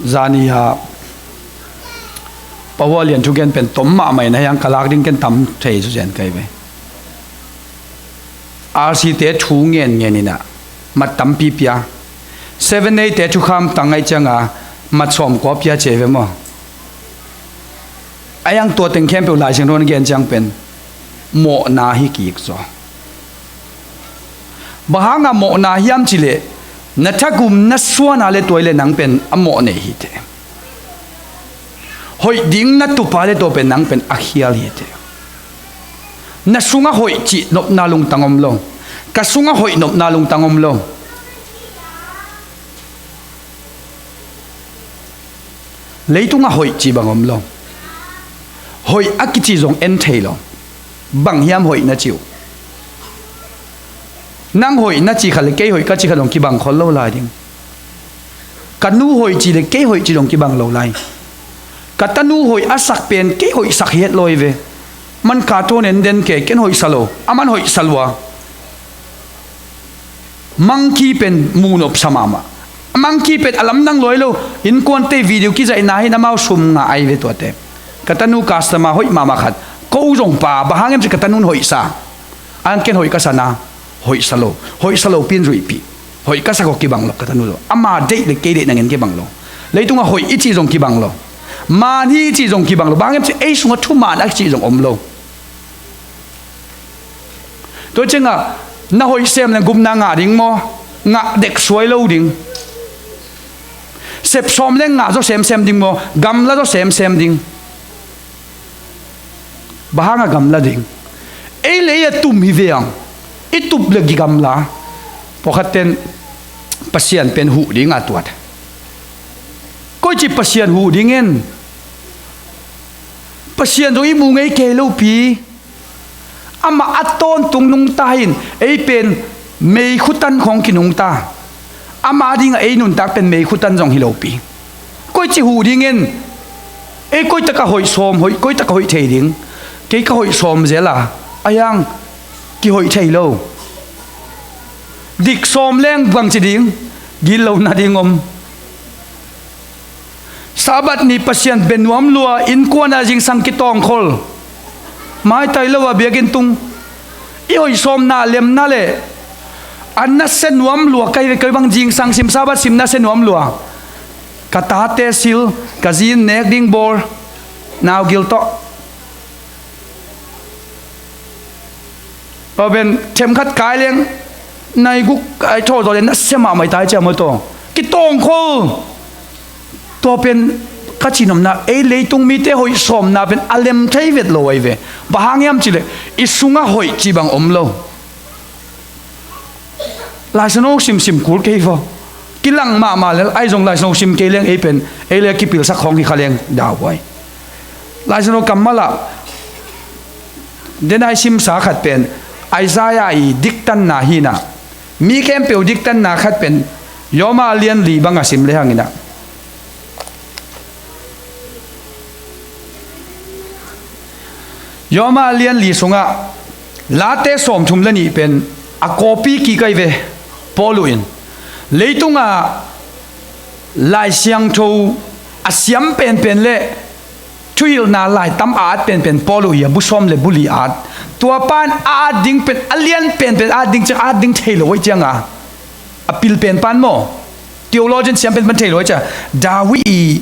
Zani a Pa Hua Lian thugen pen tom mahmah in, a hiang ka lak ding ken tam thei zuzen kai ve. R C te thu ngen ngen in ah mat tampi pia. Seven A te thukham tang ahih ciang a mat sawmkua pia ci ve maw? A hiang tua teng khempeuh Lai Siangtho in gen ciang pen mawhna hi kik zaw. Bang hang a mawhna hiam cih leh, na thagum na suan a leh tua hi leh nang pen a mawh nei hi teh. Hoih ding na tup a leh tua pen nang pen a khial hi teh. Na sungah hoih cih nopna lungtang om lo. Ka sungah hoih nopna lungtang om lo. Leitungah hoih cih bang om lo. Hoih a kici zong en thei lo. Bang hiam hoih na cih uh? Nang hoih na cih khat leh kei hoih ka cih khat zong kibang khol lo lai ding. Ka nu hoih cih leh kei hoih cih zong kibang lo lai. Ka tanu hoih a sak pen kei hoih sak hi het lo hi ve. Man ka thawn en den ke, ken hoih sa lo, aman hoih sa lua. Monkey pen muh nopsa mahmah. Monkey pen a lamdang lua hi lo. Innkuante video kizaihna hi in amau sum ngah ahi ve tuate. Ka tanu customer hoih mahmah khat. Ko zong pa, bang hang hiam cih ka tanun hoih sa. Ang ken hoih ka sa na, hoih sa lo. Hoih sa lopi in zuihpih. Hoih ka sak aw kibang lo ka tanu lo. Ama deih leh kei deih nangin kibang lo. Leitungah hoih i cih zong kibang lo. Maan hi i cih zong kibang lo. Bang hang hiam cih leh ei sungah thumaan a cih zong om lo. Tua ciangah na hoih sem leng gupna ngah ding maw? Ngah dek suai lo ding. Sep sawm leng ngah zaw semsem ding maw? Gamla zaw semsem ding. Bang hang a gamla ding? Ei leh ei a tum hi ve ang. I tup leh kigamla. Pawlkhat ten Pasian pen huh ding a tuat. Koici Pasian huh ding en? Pasian zong i mu ngei kei lopi. Amah a tawntung nungta hi in, ei pen meikhu tan khawng kinungta. Ama dingah ei nuntak pen meikhu tan zong hi lopi. Koici huh ding en? Ei koitakah hoih sawm, hoih, koitakah hoih thei ding? Kei ka hoih sawm zel a, a hiang kihoih thei lo. Dik sawm leng bangci ding? Gitlohna ding om. Sabbath ni Pasian bia nuam lua, innkuan a zingsang kitawngkhol. Maitai lo a biakinn tung. I hoih sawmna lemna leh a nasia nuam lua, ka hi ve, kei bang zingsang sim, Sabbath sim nasia nuam lua. Ka tate sil, ka zi in nek ding bawl, naugil tawh. Tua pen themkhat kai leng, nai guk ai thaw zaw leng nasia mahmah i tai ciam aw taw. Kitawngkhol. Tua pen Ka cihnopna, ei leitung mite hoih sawmna pen a lem thei vet lo ahi ve. Bang hang hiam cihleh i sungah hoih cih bang om lo. Laisiangtho simsim kul kei vaw. Kilang mahmah lel ahi zong Laisiangtho sim kei leng ei pen, ei le kipilsak khawng hi kha leng dau huai. Laisiangtho kammal ah den a i simsa khat pen Isaiah i diktanna hi-in ah, mi khempeuh diktanna khat pen Rom a lian li bang a sim le hang in ah, Rom a lian li sungah Late sawmthum le nih pen a copy kik ahi ve. Paul uh in leitung a Laisiangtho a siam penpen le thuhilhna laitam a at penpen Paul uh hi a, bu sawm le bu li a at. Tua pan a at ding pen a lian penpen a at ding ciang a at ding thei lo ahih ciang a, a pil pen pan maw, theologian siam penpen thei lo ahih ciang David i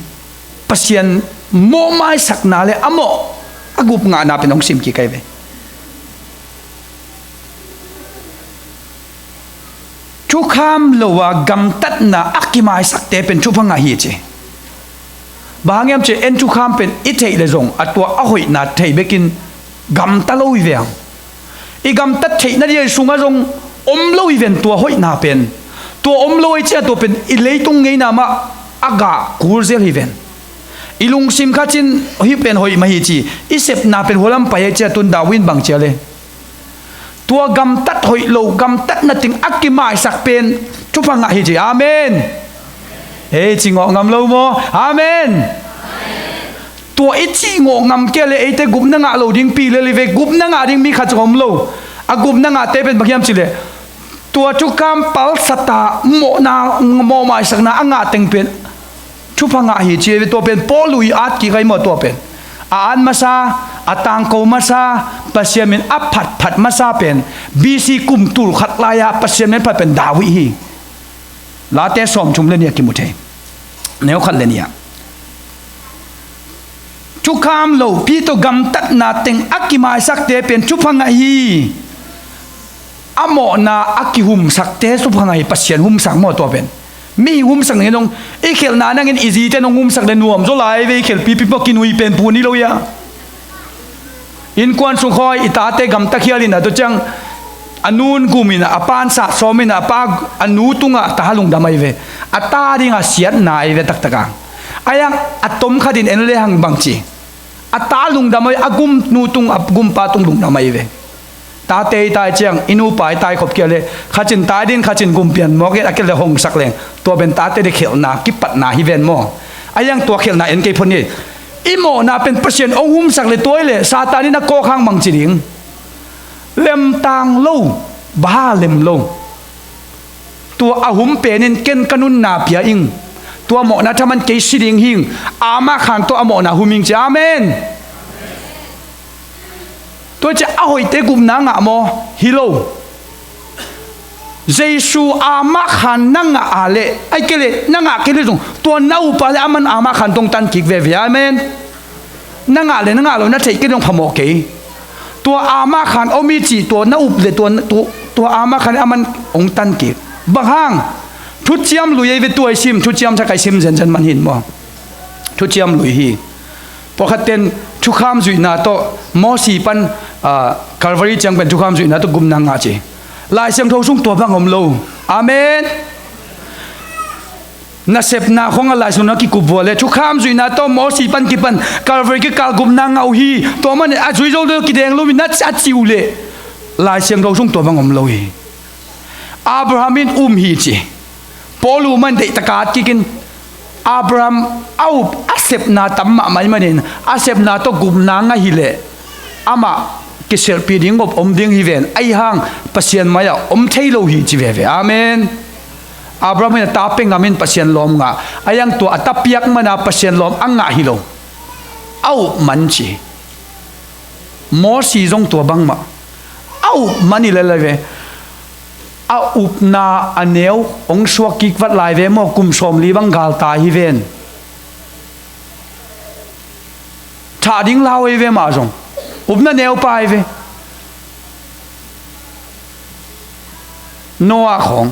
Pasian mawhmaisakna le a mawh a gup ngahna pen hong sim kik ahi ve. Thukham lo a gamtatna a kimaisakte pen thupha ngah hi ci. Bang hang hiam cih leh en thukham pen i theih le zong a tua a hoihna thei bekin gamta lo hi ve hang. I gamtat theihna dia i sungah zong om lo hi ven tua hoihna pen. Tua om lo ahih ciang tua pen i leitung ngeina mah a gah kul zel hi ven. I lungsim khat in hih pen hoih mah hi ci, i sepna pen hua lam pai ahih ciang tun David in bang ci a le, tua gamtat hoih lo, gamtatna teng a kimaisak pen thupha ngah hi ci. Amen. Ei, cih ngawh ngam lo maw? Amen. Tua i cih ngawh ngam kei a le eite gupna ngah lo ding pi lel hi ve, gupna ngah ding mi khat zong om lo. A gupna ngahte pen bang hiam cih leh tua thukham palsat a mawhna, mawhmaisakna a ngah teng pen thupha ngah hi ci hi ve. Tua pen Paul uh i at kik ahi maw tua pen. A at masa, a tangko masa, Pasian min a phatphat masa pen B C kum tul khat lai-a Pasian min phat pen David hi. Late sawmthum le nih a kimu thei. Neu khat le nih ah, thukham lopi tawh gamtatna teng a kimaisakte pen thupha ngah hi. A mawhna a kihumsakte thupha ngah hi. Pasian humsak maw tua pen. Mihing humsak nangin zong, i khelhna nangin i zite nong humsak le nuam zaw lai ve, i khelpipi maw, kinui pen pu ni lo hi a. Innkuan sung khawi i tate gamta khial in a, tua ciang a nun gum in a, a pan sah sawm in a, a pa, a nu tungah a ta lungdam ahi ve. A ta ding a siatna ahi ve taktak a. Ahi hang a tom khat in en le hang bang ci. A ta lungdam ahi, a gumnu tung, a gumpa tung lungdam ahi ve. Tate i tai ciang, i nupa i tai khop kei a le, khat in tai ding, khat in gum pian mawk in, a kei le hong sak leng. Tua pen tate le khelhna, kipatna hi ven maw. Ahi hang tua khelhna en kei phot ni. I mawhna pen Pasian hong humsak le tua hi le, Satan in a kawk hang bang ci ding. Lemtang lo, bang hang lem lo. Tua a hum pen in ken ka nunna pia ing. Tua mawhna thaman kei si ding hing. Amah khan tua a mawhna hum ing ci. Amen. Tua ciang a hoihte gupna ngah maw? Hi lo. Jesu amah khan na ngah a leh, ahih kei leh na ngah kei leh zong, tua na up a leh aman amah khan tawh tan kik veve. Amen. Na ngah leh na ngah lo na theih kei leh zong phamawh kei. Tua amah khan om hi cih tua na up leh tua, tua, tua amah khan aman hong tan kik. Bang hang? Thuciam Lui ei ve tua i sim, Thuciam Tha kai sim zenzen man hin maw. Thuciam Lui hi. Pawlkhat ten thukham zuihna tawh Mosi pan, ah, Calvary ciang pen thukham zuihna tawh gupna ngah ci. Lai Siangtho sung tua bang om lo. Amen. Nasepna khong a Lai Siangtho na kikup vua le thukham zuihna tawh Mosi pan kipan Calvary kikal gupna ngah uh hi. Tua man a zui zo le kideng lo mi na a ci uh le Lai Siangtho sung tua bang om lo hi. Abraham in um hi ci. Paul uh man deihtak a at kik in Abraham a up a sepna tam mahmah ahih manin a sepna tawh gupna ngah hi leh amah kiselhpih ding ngop om ding hi ven, ahi hang Pasian mai-ah om thei lo hi ci veve. Amen. Abraham in a ta pia ngam in Pasian lawm ngah, ahi hang tua a ta piak man a Pasian lawm a ngah hi lo. A up man ci. Mosi zong tua bangmah a up man hi lel hi ve. A upna a neu hong suak kik vat lai ve maw, kum sawmli bang galtai hi ven. Thah ding lau hi ve mah zong. Upna neupa hi ve. Noah khawng.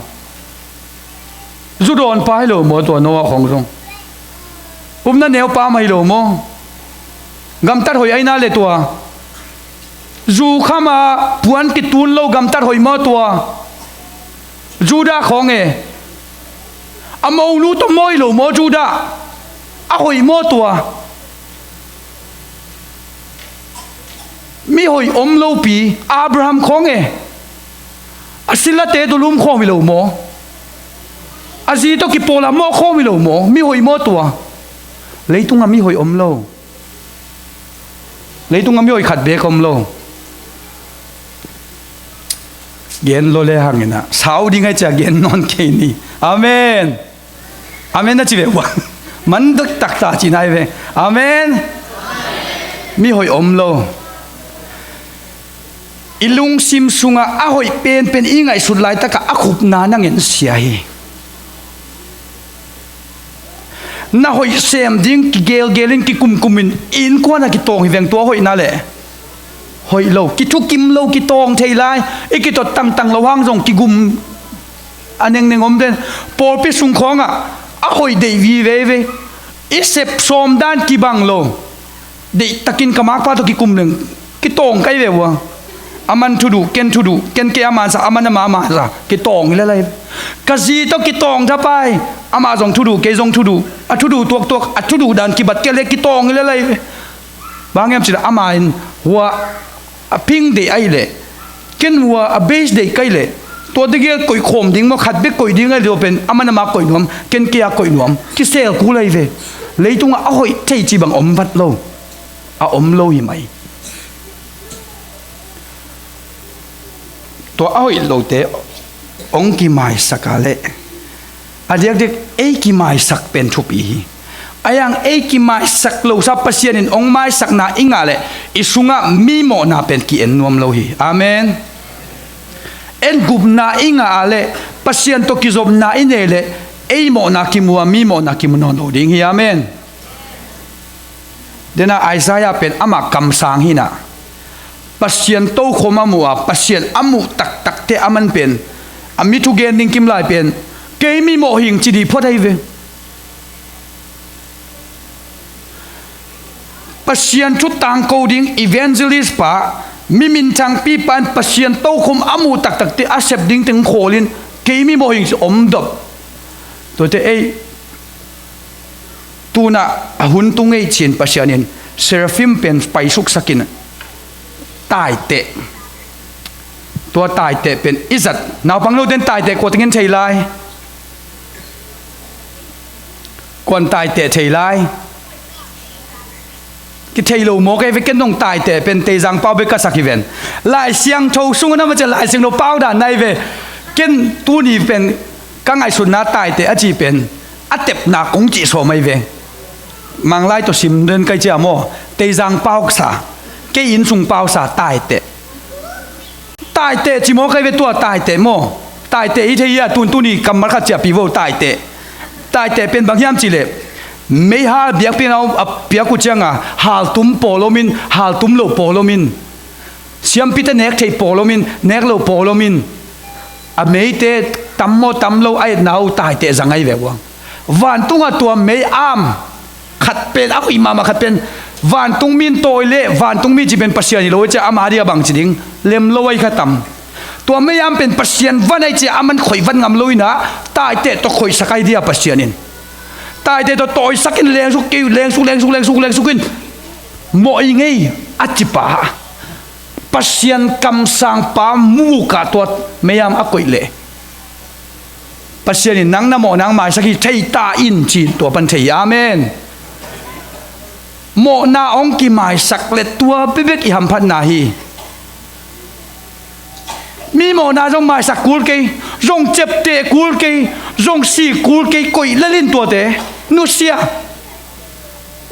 Zu dawnpa hi lo maw tua Noah khawng zong. Upna neupa mah hi lo maw? Gamtat hoih aina le tua. Zu khama puan kitun lo gamtat hoih maw tua? Judah khawng e. A monu tawh mawi lo maw Judah? A hoih maw tua? Mi hoih om lopi Abraham khawng e. A silate tawh lum khawm hi lo maw? A zi tawh kipawl a mawh khawm hi lo maw? Mi hoih maw tua? Leitungah mi hoih om lo. Leitungah mi hoih khat beek om lo. Gen lo le hangin ah sau ding ai cia gen nawn kei ni. Amen. Amen na ci ve ua. Man dok taktak ci nai ve. Amen. Mi hoih om lo. I lungsim sungah a hoih penpen i ngaihsut laitakah a khupna na ngensia hi. Na hoih sem ding kigelgel in kikumkum in innkuan a kitawng hi veng tua hoihna le hoih lo, kithukim lo, kitawng thei lai, i kitot tangtang lo hang zong kigum a nengneng om den. Pawlpi sung khawngah a hoih deih vivei ve. I sep sawm dan kibang lo. Deihtakin ka makpa tawh kikum leng kitawng kai ve ua. A man thuduh, ken thuduh, ken kei a mansa, a man ama mansa, kitawng hi lalai. Ka zi tawh kitawng thapai. Amah zong thuduh, kei zong thuduh. A thuduh tuaktuak, a thuduh dan kibat kei le kitawng hi lalai ve. Bang hiam cih leh ama in hua a pink deih ahih leh, ken hua a beige deih kai leh, tua tegel koih khawm ding maw, khat bek koih ding ahih leh tua pen a man ama koih nuam, ken kei a koih nuam, kisel kul ahi ve. Leitungah a hoih thei cih bang om vat lo. A om lo hi mai. Tua a hoih lote hong kimaisak a leh a diakdiak ei kimaisak pen thupi hi. A yang ei kimaisak losa Pasian in hong maisakna i ngah leh i sungah mi mawhna pen ki-en nuam lo hi. Amen. En gupna i ngah a leh Pasian tawh kizopna i nei leh ei mawhna kimu a mi mawhna kimu nawn lo ding hi. Amen. Dena Isaiah pen amah kamsang hinah Pasian tokhom a muh a, Pasian a muh taktakte a man pen, a mi thugen ding kimlai pen, kei mi mawh hing ci dih phot ahi ve. Pasian thu tangko ding evangelist pa, mi minthangpi pa in Pasian tokhom a muh taktakte a sep ding teng khawl in, kei mi mawh hing ci om dop. Tuate ei Tunah a hun tung ei cin Pasian in seraphim pen paisuksak in taiteh. Tua taiteh pen i zat naupang lo den taiteh kua tengin thei lai. Kuan taiteh thei lai. Kithei lo maw kei ve ken nong taiteh pen teizang pau bek ka sak hi ven. Lai Siangtho sungah na ma cia Lai Siangtho pau dan nai ve. Ken tuni pen ka ngaihsutna taiteh a ci pen a tepna kong cih sawm ahi ve. Manglai tawh sim den kai cia maw? Teizang pausa, kei inn sung pausa taiteh. Taiteh ci maw kai ve tua taiteh maw? Taiteh i thei ia tun tuni kammal khat ciahpi vo taiteh. Taiteh pen bang hiam cih leh meihal biakpiakna a piak uh cianga haltum pawlomin haltum lo pawlomin siampite nek theih pawlomin nek lo pawlomin a meite tam maw tam lo a etna uh taiteh zang ahi ve uang. Vantungah tua mei am khat pen a hoih mahmah khat pen vantungmi in tawi leh vantungmi ci pen Pasian hi lo i cia ama dia bang ci ding lem lo ahi kha tam. Tua mei am pen Pasian van ahi cia a man khoih van ngam lo inah taiteh tawh khoihsak ahi dia Pasian in taiteh tawh tawisak in lengsuk kei uh lengsuk lengsuk lengsuk lengsuk in mawh i ngei a cipa Pasian kamsangpa mukah tua mei am a koih leh Pasian in nang na mawhna ang maisak hi thei ta in ci tua pan thei hi. Amen. Mawhna hong kimaisak le tua bebek i hamphatna hi. Mi mawhna zong maisak kul kei, zong cepteh kul kei, zong si kul kei koih lelin tuate nusia.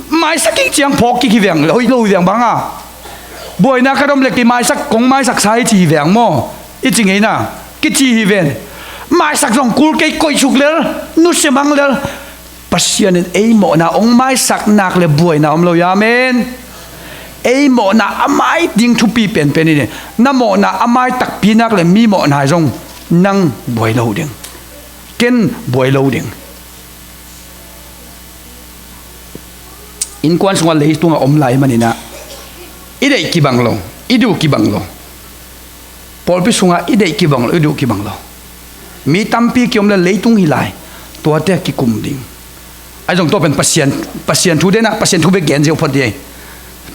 Maisak kik ciang phawk kik hi veng hoih lo hi veng banga buaina ka dom le kei maisak kong maisak sa hi ci hi veng maw? I ci ngeina kici hi ven. Maisak zong kul kei koih suk lel nusia mang lel. Pasian in ei mawhna hong maisak nak le buaina om lo hi. Amen. Ei mawhna a mai ding thupi penpen in na mawhna a mai takpi nak le mi mawhna zong nang buai lo ding. Ken buai lo ding. Innkuan sungah leitungah om lai maninah i deih kibang lo, i duh kibang lo. Pawlpi sungah i deih kibang lo, i duh kibang lo. Mi tampi kiom le leitung hi lai, tuate kikum ding. Ahi zong tua pen Pasian, Pasian thu denah, Pasian thu bek gen ziau phot dih.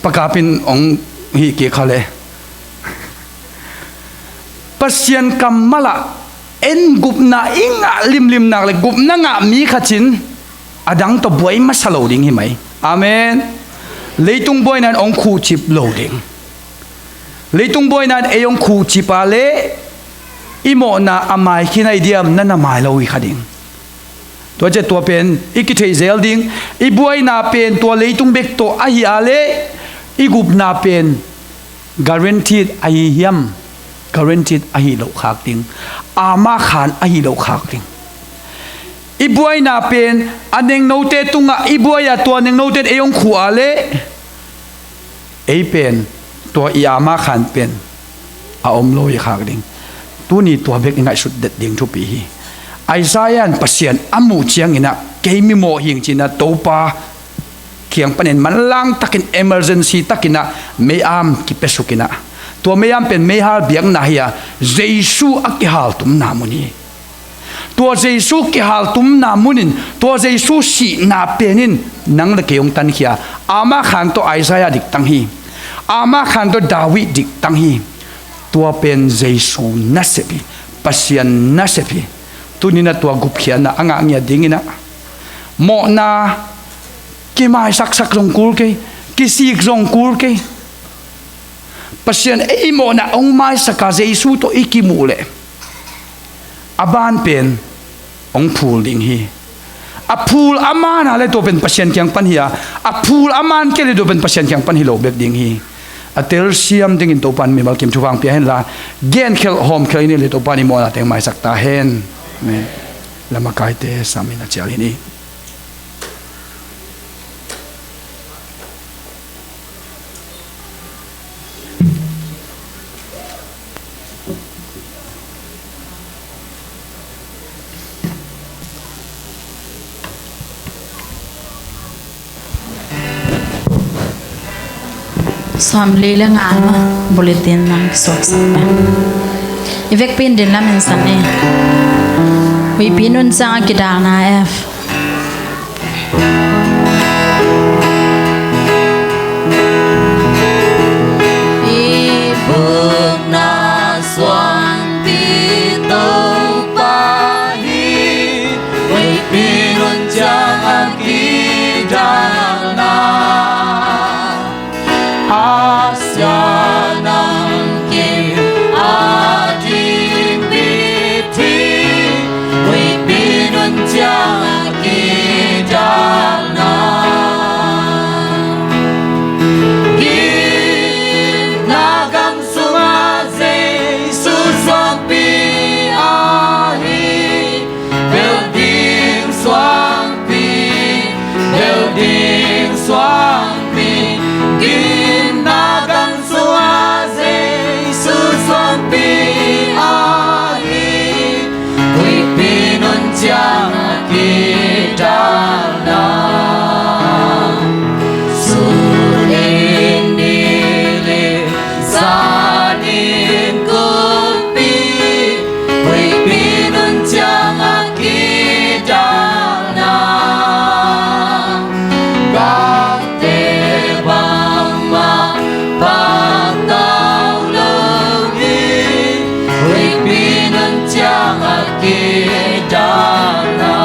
Pakapin ong hi kik kha le. Pasian kammalah en gupna i ngah limlim nak le gupna ngah mi khat in a dang tawh buai masa lo ding hi mai. Amen. Leitung buaina in ong khuhcip lo ding. Leitung buaina in ei ong khuhcip a le i mawhna a mai khin a i diam na na mai lo hi kha ding. Tua ciah tua pen i kitheih zel ding. I buaina pen tua leitung bek tawh ahi a le i gupna pen guaranteed ahi hiam? Guaranteed ahi loh khak ding. Ama khan ahi loh khak ding. I buaina pen a nengnote tungah i buai a tua nengnote in ei ong khuh a le ei pen tua i ama khan pen a om lo i khak ding. Tuni tua bek i ngaihsut det ding thupi hi. Isaiah in Pasian a muh cianginah kei mimawh hing cinah Topa kiang panin manlang takin emergency takinah mei-am kipiasukinah tua mei-am pen meihal biakna hi-a Jesu a kihaltumna mun hi. Tua Jesu kihaltumna munin tua Jesu sihna penin nang le kei hong tankhia. Ama khan tawh Isaiah diktang hi. Ama khan tawh David diktang hi. Tua pen Jesu nasep hi. Pasian nasep hi. Tuninah tua gupkhiatna a ngah ngiat dinginah mawhna kimaisaksak zong kul kei, kisik zong kul kei. Pasian ei mawhna ong maisak a Jesu tawh i kimuh leh a ban pen ong phul ding hi. A phul a man a le tua pen Pasian kiang pan hi-a a phul a man kei le tua pen Pasian kiang pan hi lo bek ding hi. A telsiam dingin Topan mimal kim thupha pia henla genkhelh hawmkhelh i neih le Topan i mawhna teng maisak ta hen. Amen. Lamakaite samin a cial hi ni. Sawmli le nga ma bulletin nang kisuaksak pen i vekpi in din lam in san ni. Huihpi nunsiang a kidalna F. I bukna suangpi Topa hi, huihpi nunsiang a kidalna. A sia nang kim a ding bit hi, huihpi nunsiang a kidalna. Gimna gam sungah Jesu suangpi ahi, bel ding suangpi, bel ding suangpi. Gimna gam sungah Jesu suangpi ahi, huihpi nunsiang a kidalna. Sun in ni le zan in kumpi, huihpi nunsiang a kidalna. Gakte bangmah patau lo hi, huihpi nunsiang a kidalna.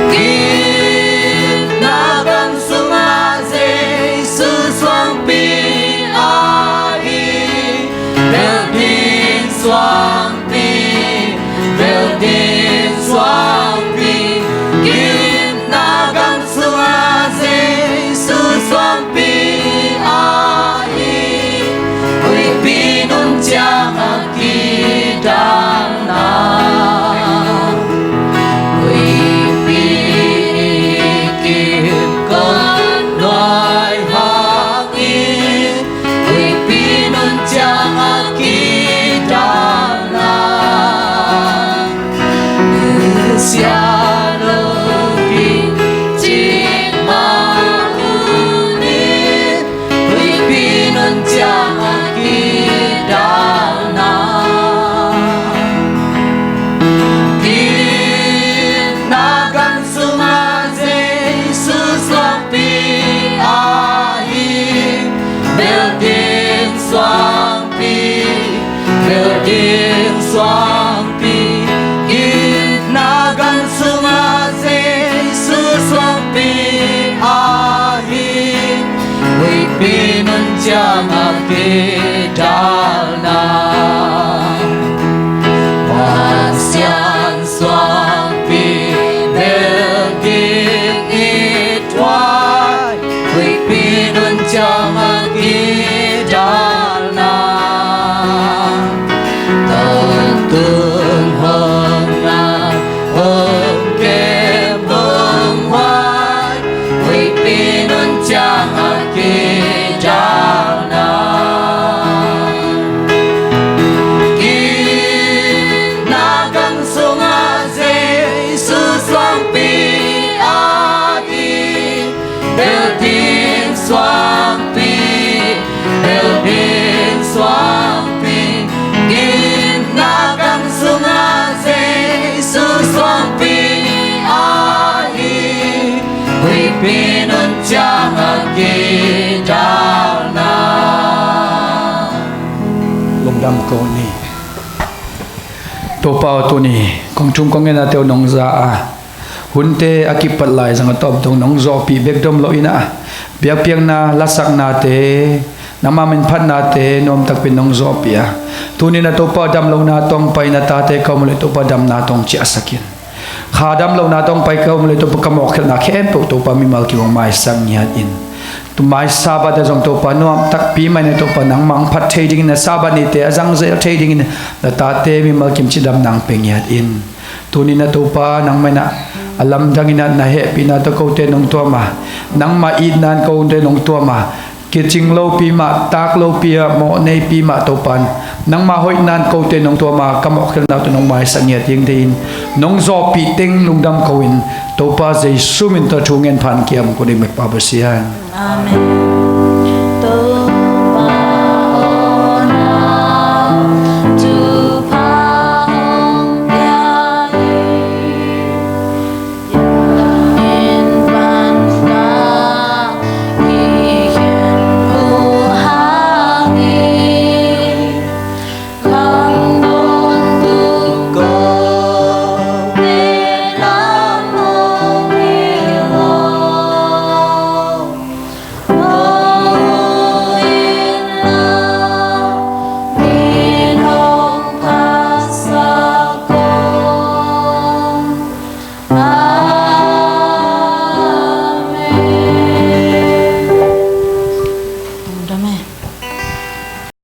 Gimna gam sungah Jesu suangpi ahi, bel ding suangpi, bel ding suangpi. Gimna gam sungah Jesu suangpi ahi, huihpi nunsiang a kidalna. Huihpi i kim kong nuai hangin, huihpi nunsiang a kidalna. suangpi, itna gam sungah Jesu suangpi ahi, huihpi nun ciangah kidalna. Pasian suangpi bel ding i thuai, huihpi nun ciangah kidalna. Tawntung hong na hong kem hong huai, huihpi nun ciangah kidalna. Itna gam sungah Jesu suangpi ahi, bel ding suangpi, bel ding suangpi, itna gam sungah Jesu suangpi ahi, huihpi nun ciangah kidalna. Lungdam ko ni. Topa aw, tuni kong thum kong ngetnate uh nong za a, hunte a kipat lai zang a tawp dong nong zawhpih bek dom lo in a, biakpiakna lasaknate, nangma minphatnate nuamtakpi nong zawhpih a, tuni na Topa damlohna tawng pai na tate ka um uh leh Topa damna tawng ciahsak in. Kha damlohna tawng pai ka um uh leh Topa ka mawhkhelhna khempeuh Topa mimal kim hong maisak ngiat in. Tu mai Sabbath ah zong Topa nuamtakpi mai na Topa nangmah hong phat thei dingin, na Sabbath nite a zangzel thei dingin na tate mimal kim cidamna hong pe ngiat in. Tuni na Topa nangmah in a lamdang in a na hehpihna tawh kote nong tuam a, nangmah itna in kote nong tuam a, kicing lopi mah, tak lopi a, mawh neipi mah Topa in nangmah hoihna in kote nong tuam a, ka mawhkhelhna tawh nong maisak ngiat ding dei in, nong zawhpih teng lungdam ko in, Topa Jesu min tawh thu ngen phan kiam ko ding, Bawipa Pasian. Amen.